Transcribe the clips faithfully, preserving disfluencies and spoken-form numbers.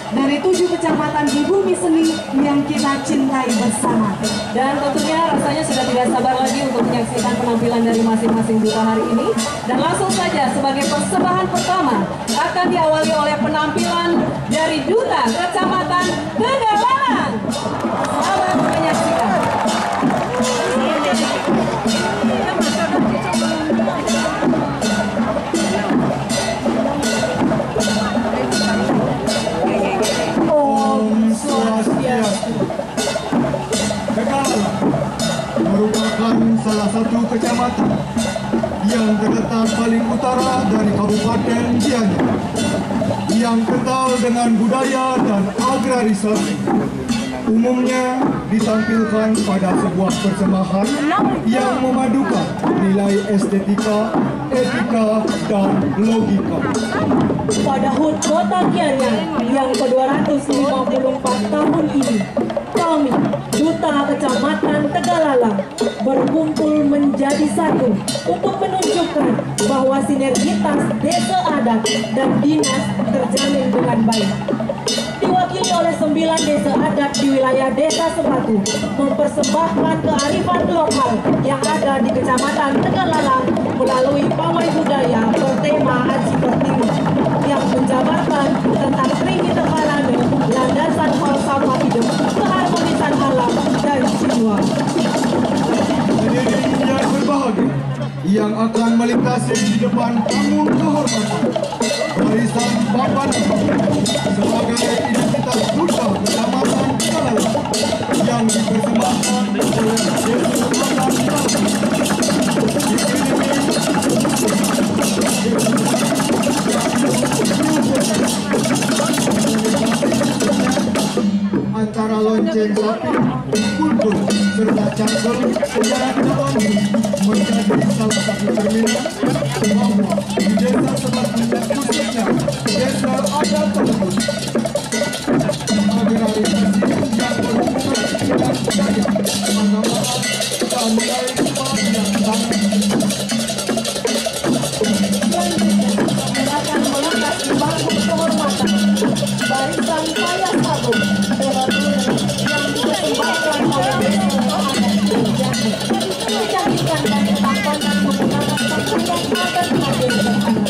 dari tujuh kecamatan di Bumi Seni yang kita cintai bersama. Dan tentunya rasanya sudah tidak sabar lagi untuk menyaksikan penampilan dari masing-masing duta hari ini. Dan langsung saja sebagai persembahan pertama akan diawali oleh penampilan dari duta Kecamatan Tegalalang. Selamat menyaksikan. Om Swastiastu. Tegal merupakan salah satu kecamatan yang terletak paling utara dari Kabupaten Gianyar, yang kental dengan budaya dan agrarisasi. Umumnya ditampilkan pada sebuah persembahan yang memadukan nilai estetika, etika, dan logika. Pada hut kota Gianyar yang kedua ratus lima puluh empat tahun ini, kami, Duta Kecamatan Tegalalang, berkumpul menjadi satu untuk menunjukkan bahwa sinergitas desa adat dan dinas terjalin dengan baik. Diwakili oleh sembilan desa adat di wilayah Desa Sebatu, mempersembahkan kearifan lokal yang ada di Kecamatan Tegalalang melalui pawai budaya bertema Aji Pertiwi yang menjabarkan tentang Trihita Karana, landasan falsafah hidup, keharmonisan alam dan jiwa. Hadirin yang berbahagia, yang akan melintasi di depan panggung kehormatan, barisan papan sebagai identitas duta Kecamatan Tegalalang yang dipersembahkan oleh Desa Papan. Antara lonceng sapi, kulkul, serta cangkul, sejarah Kota Bandung menjadi salah satu cerminan bahwa di desa tempat, khususnya desa adat tersebut, agrarisasi yang berhubungan dengan budaya, keagamaan, dan nilai yang sangat. Selanjutnya, kami akan melintasi panggung kehormatan barisan Payah Sagung, Dewa Gunung, yang dipersembahkan oleh Desa Adat Jati. Kecantikan dan ketampanan menggunakan pakaian adat hadir bersama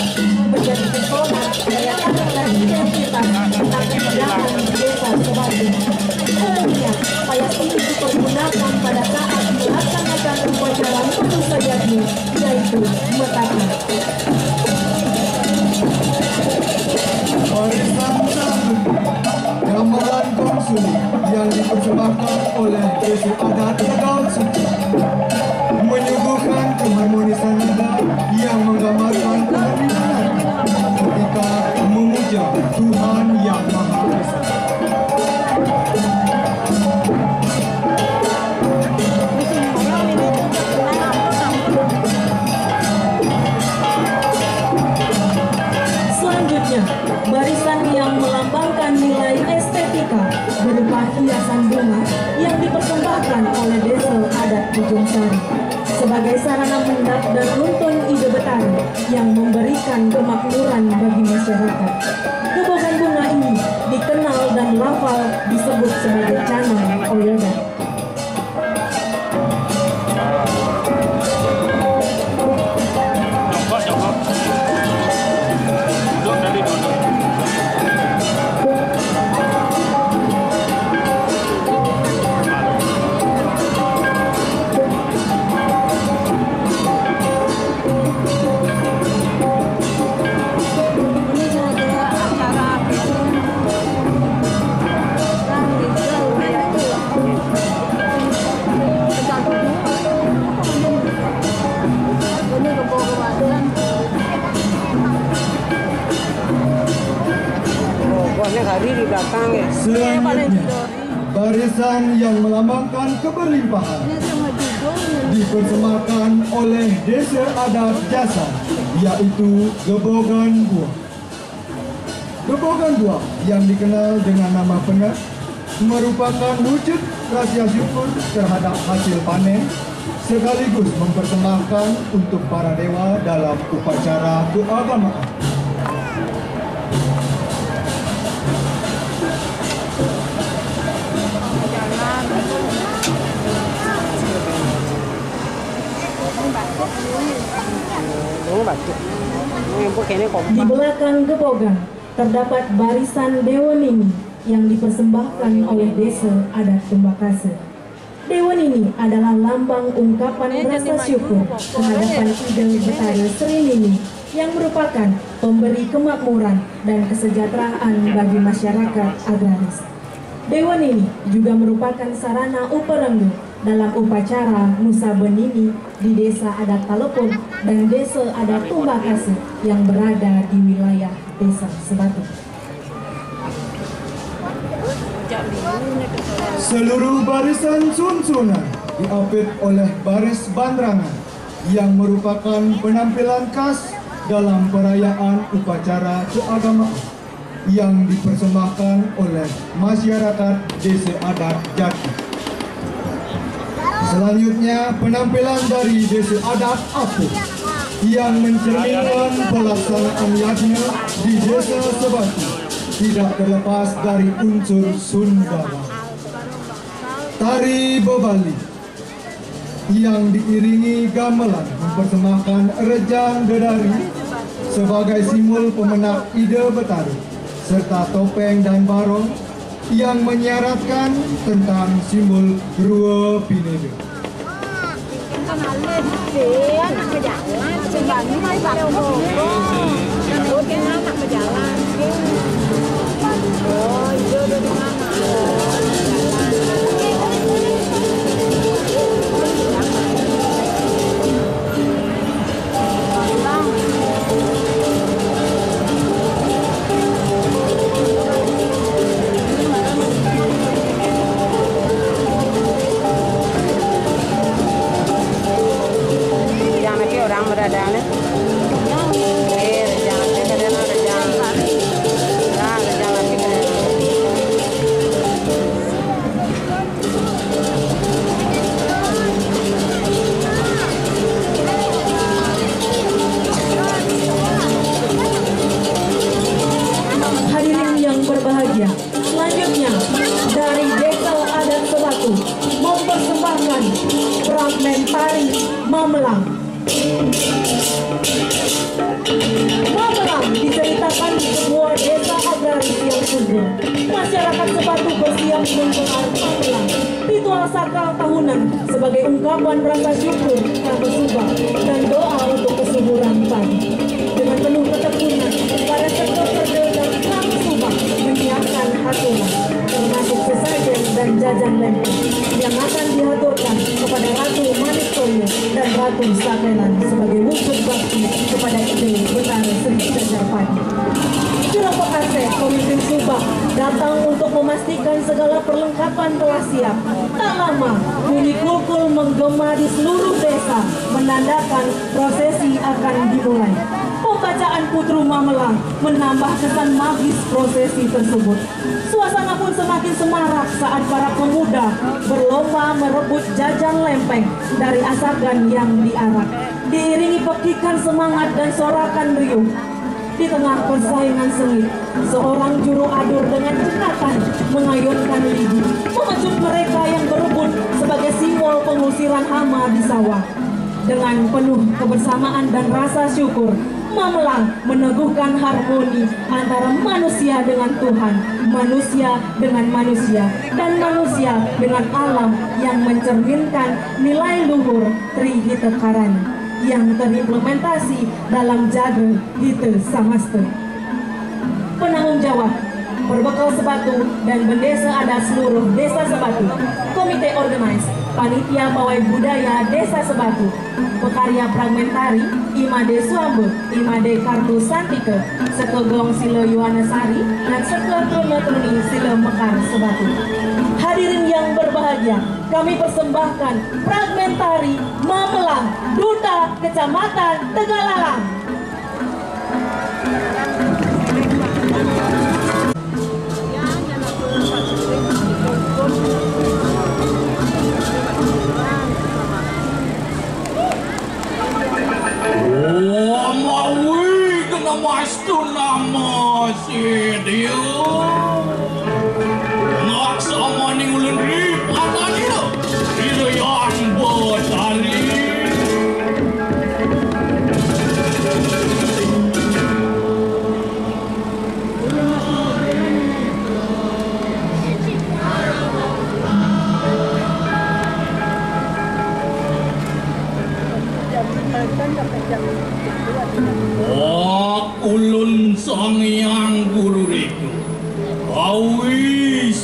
menjadi pesona daya tarik dan identitas tentang keindahan Desa Sebatu. Umumnya, payas ini dipergunakan pada saat melaksanakan upacara manusa yadnya, yaitu metaka. Barisan selanjutnya, gamelan gong suling yang dipersembahkan oleh Desa Adat Tegal Suci menyuguhkan keharmonisan nada yang menggambarkan keheningan ketika memuja Tuhan Yang Maha Esa. Selanjutnya, barisan yang melambangkan nilai estetika berupa hiasan bunga yang dipersembahkan oleh Desa Adat Bujung Sari sebagai sarana mendap dan nuntun ide betari yang memberikan kemakmuran bagi masyarakat. Gebogan bunga ini dikenal dan lafal disebut sebagai canang oyoda. Oh, bosnya hari di belakang ya. Selanjutnya, barisan yang melambangkan keberlimpahan dipersembahkan oleh Desa Adat Jasa, yaitu gebogan buah. Gebogan buah yang dikenal dengan nama penek merupakan wujud rasa syukur terhadap hasil panen, sekaligus mempersembahkan untuk para dewa dalam upacara keagamaan. Di belakang Gebogan terdapat barisan Dewa Nini yang dipersembahkan oleh Desa Adat Tumbakase. Dewa Nini adalah lambang ungkapan rasa syukur kehadapan Ida Betara Sri Nini yang merupakan pemberi kemakmuran dan kesejahteraan bagi masyarakat agraris. Dewa Nini juga merupakan sarana uperengga dalam upacara Nusa Benini di Desa Adat Talepur dan Desa Adat Tumbakase yang berada di wilayah Desa Sebatu. Seluruh barisan sunsunan diapit oleh baris bandrangan yang merupakan penampilan khas dalam perayaan upacara keagamaan yang dipersembahkan oleh masyarakat Desa Adat Jati. Selanjutnya, penampilan dari Desa Adat Apuh yang mencerminkan pelaksanaan yadnya di Desa Sebatu tidak terlepas dari unsur Sunda. Tari Bebali yang diiringi gamelan mempersembahkan rejang dedari sebagai simbol pemenak Ida Betara, serta topeng dan barong yang menyiratkan tentang simbol Rua Pineda. Jangan lagi orang berada nih. Eh, jangan lagi kadang ada jangan. Nah, jangan lagi kadang. Hadirin yang berbahagia, selanjutnya dari Desa Adat Sebatu mempersembahkan fragmen tari Mamelang. Mamelang diceritakan di sebuah desa agraris yang subur. Masyarakat Sebatu bersiap menggelar Mamelang, ritual sakral tahunan sebagai ungkapan rasa syukur karena subak dan doa untuk kesuburan padi. Dengan penuh ketekunan, para serta kerja dan subak menyiapkan haturan, termasuk sesajen dan jajan lempeng yang akan dihaturkan kepada Ratu Manik Toyo dan Ratu Sakelan sebagai wujud bakti kepada Ida Betara Sri Jajar Padi. Jero Pekaseh, pemimpin subak, datang untuk memastikan segala perlengkapan telah siap. Tak lama, bunyi kulkul menggema di seluruh desa, menandakan prosesi akan dimulai. Pembacaan Putru Mamelang menambah kesan magis prosesi tersebut. Suasana pun semakin semarak saat para pemuda berlomba merebut jajan lempeng dari asagan yang diarak. Diiringi pekikan semangat dan sorakan riuh, di tengah persaingan sengit, seorang juru adur dengan cekatan mengayunkan lidi, memecut mereka yang berebut sebagai simbol pengusiran hama di sawah. Dengan penuh kebersamaan dan rasa syukur, Mamelang meneguhkan harmoni antara manusia dengan Tuhan, manusia dengan manusia, dan manusia dengan alam, yang mencerminkan nilai luhur Tri Hita Karana yang terimplementasi dalam Jagra Hita Samasta. Penanggung jawab, Perbekal Sebatu dan Bendesa Adat seluruh Desa Sebatu, Komite Organize, Panitia Pawai Budaya Desa Sebatu, pekarya fragmentari, I Made Suamba, I Made Kartu Santika, Seka Gong Sila Yowanasari, dan Seka Truna Truni Sila Mekar Sebatu. Hadirin yang berbahagia, kami persembahkan fragmentari Mamelang, Duta Kecamatan Tegalalang. Oh, mawi kena mastu nama si dia. Ngak sama ning ulun ripat adil. Irayan betari.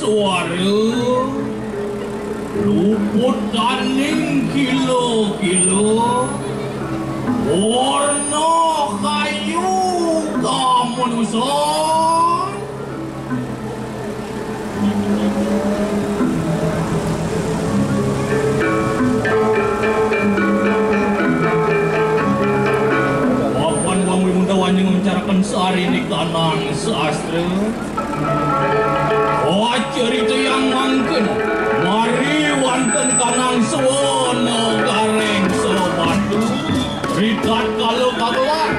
Suara luput taning kilo-kilo, warna kayu kamanusan. Papan wong wimunta wanyang mencarakan sari ni kanang sastra. Oh, cerita yang mangken. Mari wanten kanang suwana gareng sabatu. Rikat kala kagelar.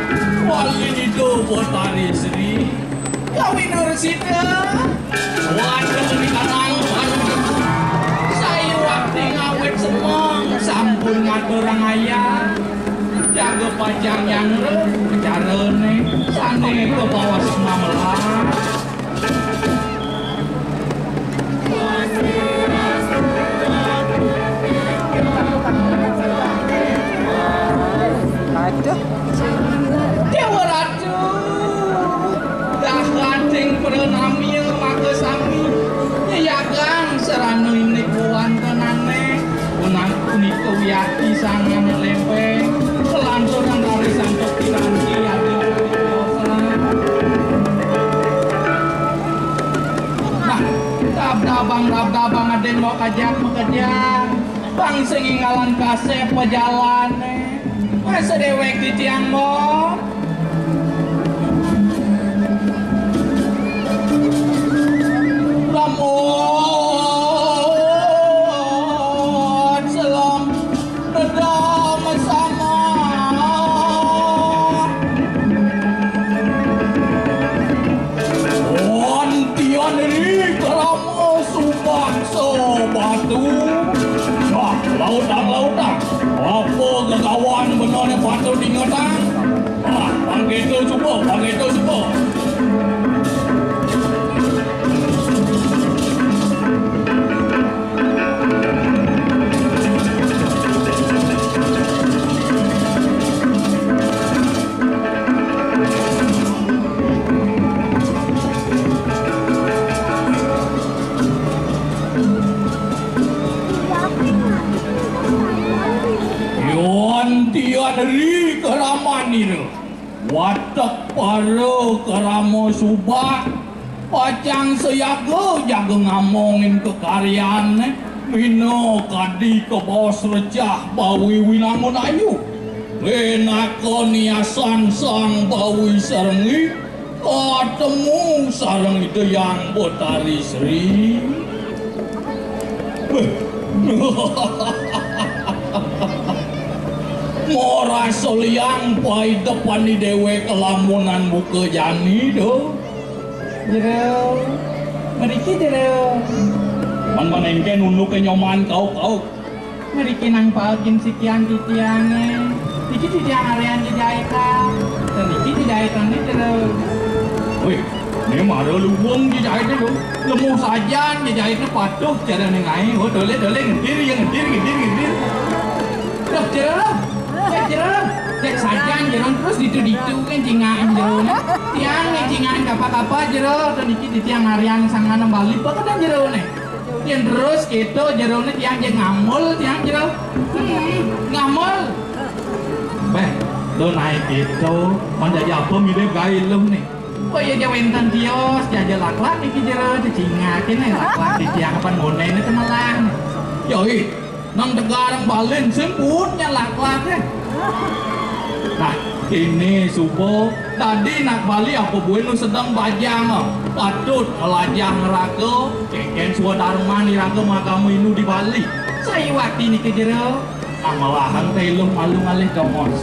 Wali nida Betari Sri. Kawinur sida. Wanten kanang. Saya waktu ngawet semang. Sampun ngaturang ayah. Jaga pajang yang re. Carane. Sane ke bawah semamelan. Aduh. Dewa Ratu, dah kating pranamya maka sami nyeyagang sarana inik wantenane. Punang punika wiyati sangana lempeng, kelanturan dari santuk piranti ada. Nah, dab-dabang, dab-dabang aden mau kajak makejang. Bang sing inggalan kasep pajalane. Masa dewek di tiang mo. Lamon selam Dendam sama. Wantian ri kerama sumbangsa batu. Wah, lautang, lautang. Apa gegawan benane patut dingetang? Wah, panggita suba, panggita suba. Yon tian ri keramanira. Watek para kerama subak, pacang sayaga jaga ngamongin kekaryane, mina kadi kebaos recah bawi winangun ayu. Pinaka niasan sang bawi sarengi, katemu sareng Ida Hyang Betari Sri. Beh. Marasa liang paidepane dewek lamunan buka jani, do. Jero. Mriki jero. Man manengke nunduke nyoman kauk-kauk. Mriki nang paekin sikian titiange. Niki titiang arean jejaita. Dan niki jejaitane jero. Wih, ne mara luwung jejaite, do. Lemu sajan jejaite patuh cara nengai. Oh, dole, dole, ngedir ya, ngedir, ngedir, ngedir. Loh, jero, loh. Cek jero, loh. Cek sajan jero terus ditu-ditu kan cingakin jero ne. Tiang ne cingakin kapa-kapa jero, to niki titiang arean sangana Bali, apa kan jero ne? Yen terus kita jero ne tiang jeg ngamul tiang jero. Hmm, ngamul. Beh, lo naik itu, menjadi apa mirip gawe lo ne? Oh iya, ja wenten tios, jaja laklak niki jero, cecingakin ne laklak di tiang apa ngonen itu malah. Yo, ih, nang tegarang balen sing pun nya laklak, eh. Nah, ini subuh tadi nak Bali apa buin nu sedang bajang, oh. Patut melajah neraka, kengken swadarman iraga makamu inu di Bali. Saya waktu niki jero. Amalahan telung malu ngalih domos.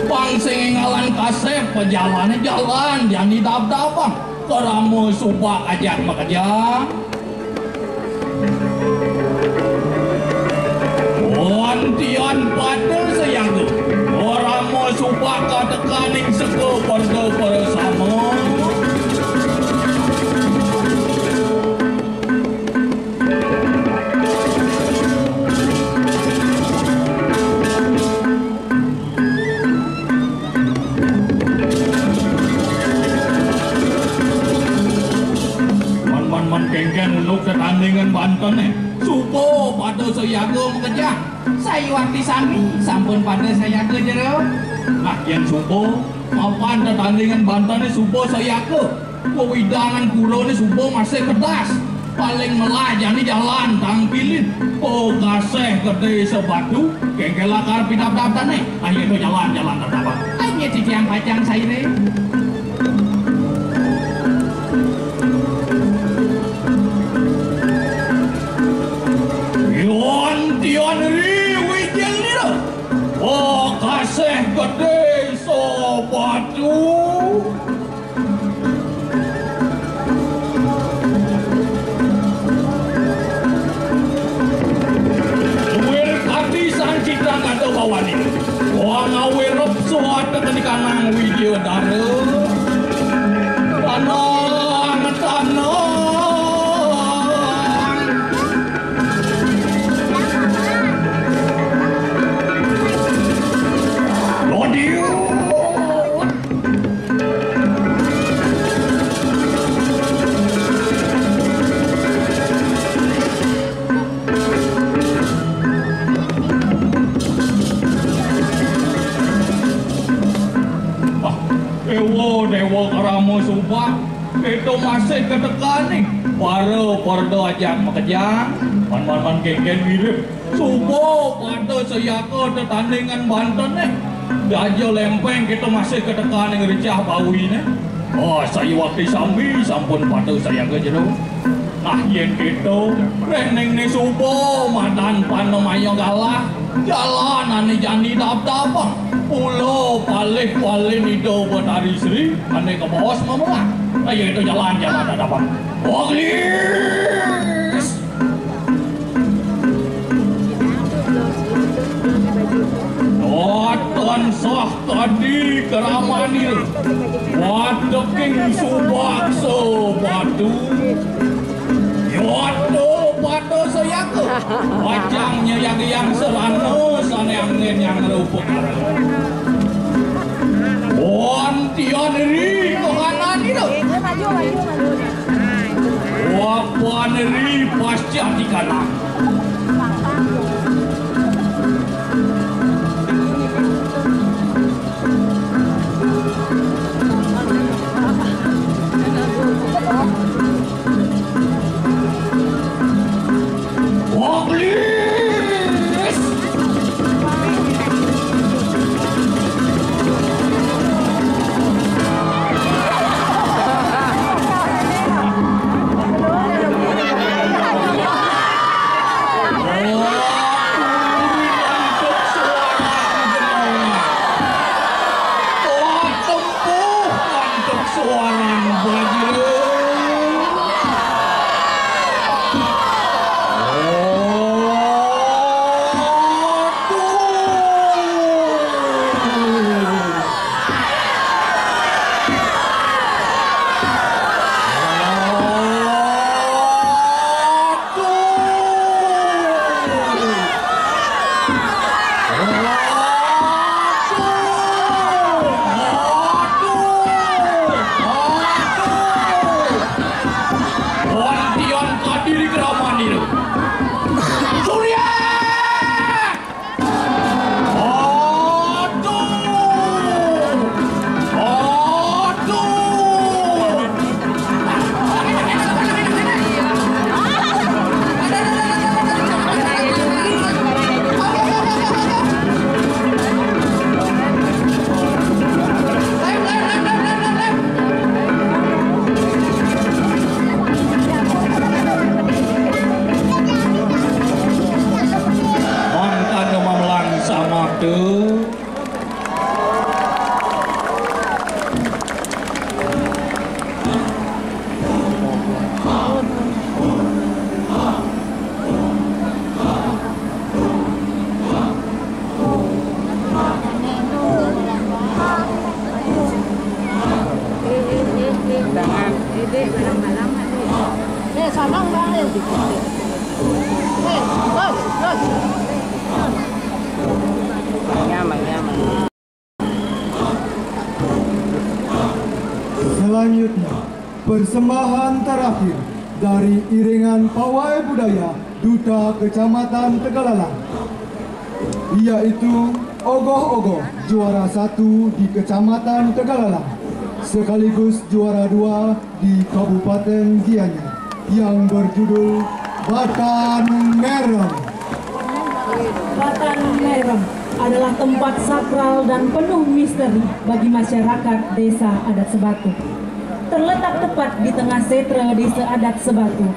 Pang sing ngalan kasep, pejalane jalan, jani dab-dabang. Kerama subak ajak makejang. Wantian pada sayaga. Kerama subak katekaning seka perda bersama. Mén kénkén unduk tetandingan bantené, suba pada sayaga makejang. Sayuwakti sami sampun pada sayaga jero. Nah, yén suba, mapan tetandingan bantené suba sayaga. Wewidangan purané suba masih kedas. Paling melah jani jalan tangkilin. Pakasih gedé sebatu, kéngkén lakar pidabdabdané. Ayo to jalan, jalan tetapan. Ayo titiang pacang sairé. Yon tian ri wijil nira. Pakasih gedé sebatu. Wirkati sang citang ada bawani. Wang awirep suat ketenikanang Widyadara. Tanang, tanang. Lodiu. Ah, Déwa, Déwa Krama Subak, kita masih ketekaning para perda ajak makejang, man, man, man, kénkén mirip. Suba pada sayaga tetandingan bantené. Jaja lempeng kita masih ketekaning ricah bawiné. Oh, sayuwakti sami sampun pada sayaga jero. Nah, yén kita, réningné suba madan panamaya galah, jalan ané jani dapdapang. Pula palih-palih Ida Betari Sri ané kabaos mamelah. Ayo kita jalan, jalan dapdapang. Oglis. Tansah kadi keramanil, wadeking subaksa batu. Yata pada sayaka, wajang nyayagayang sarana sané angin yang rupa. Wantian ri kohananira. Wapan ri pasca tikana. Suarang bajra. Wantian kadiri kramanira. Surya! Aduh! Aduh! Mangkana mamelang samapta. Selanjutnya, persembahan terakhir dari iringan pawai budaya Duta Kecamatan Tegalalang, yaitu ogoh-ogoh juara satu di Kecamatan Tegalalang, sekaligus juara dua di Kabupaten Gianyar, yang berjudul Batan Merem. Batan Merem adalah tempat sakral dan penuh misteri bagi masyarakat Desa Adat Sebatu. Terletak tepat di tengah setra Desa Adat Sebatu,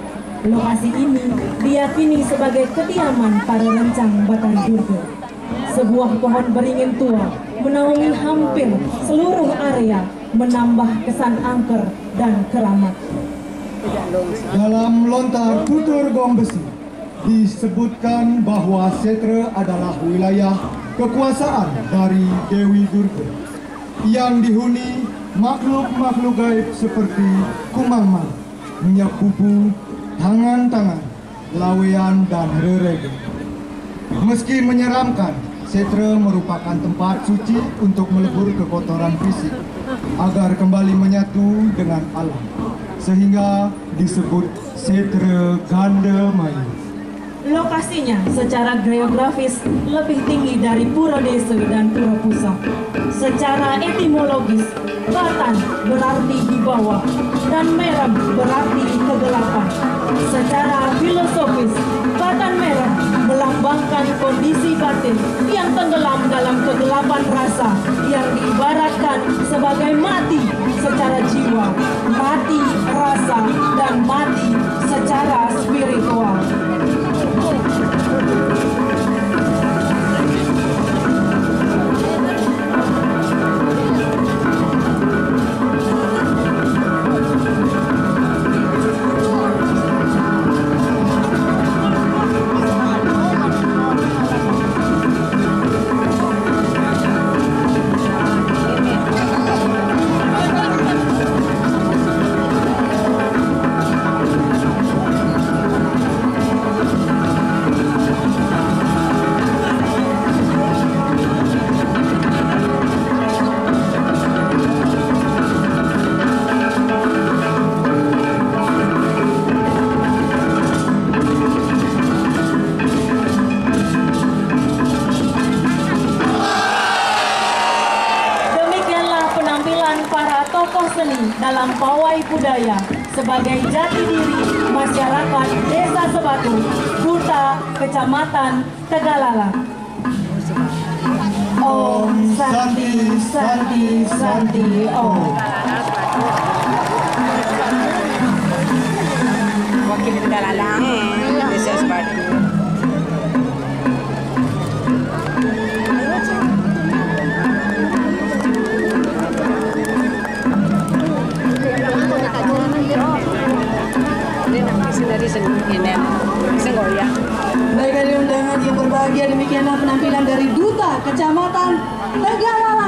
lokasi ini diyakini sebagai kediaman para rencang Batari Durga. Sebuah pohon beringin tua menaungi hampir seluruh area, menambah kesan angker dan keramat. Dalam lontar tutur gong besi, disebutkan bahwa setra adalah wilayah kekuasaan dari Dewi Durga yang dihuni makhluk-makhluk gaib seperti kumang-mang, nyapupu, tangan-tangan, lawean, dan rerege. Meski menyeramkan, setra merupakan tempat suci untuk melebur kekotoran fisik agar kembali menyatu dengan alam, sehingga disebut setra Ganda Mayu. Lokasinya secara geografis lebih tinggi dari Pura Desa dan Pura Pusaka. Secara etimologis, Batan berarti di bawah dan Merem berarti kegelapan. Secara filosofis, Batan Merem melambangkan kondisi batin yang tenggelam dalam kegelapan rasa yang diibaratkan sebagai mati secara jiwa, mati rasa, dan mati secara spiritual. Demikianlah penampilan para tokoh seni dalam pawai budaya sebagai jati diri masyarakat Desa Sebatu, Kuta, Kecamatan Tegalalang. Om Santi, Santi, Santi, Om. Wakil Tegalalang, Desa Sebatu. Baik, hadirin undangan yang berbahagia, demikianlah penampilan dari Duta Kecamatan Tegalalang.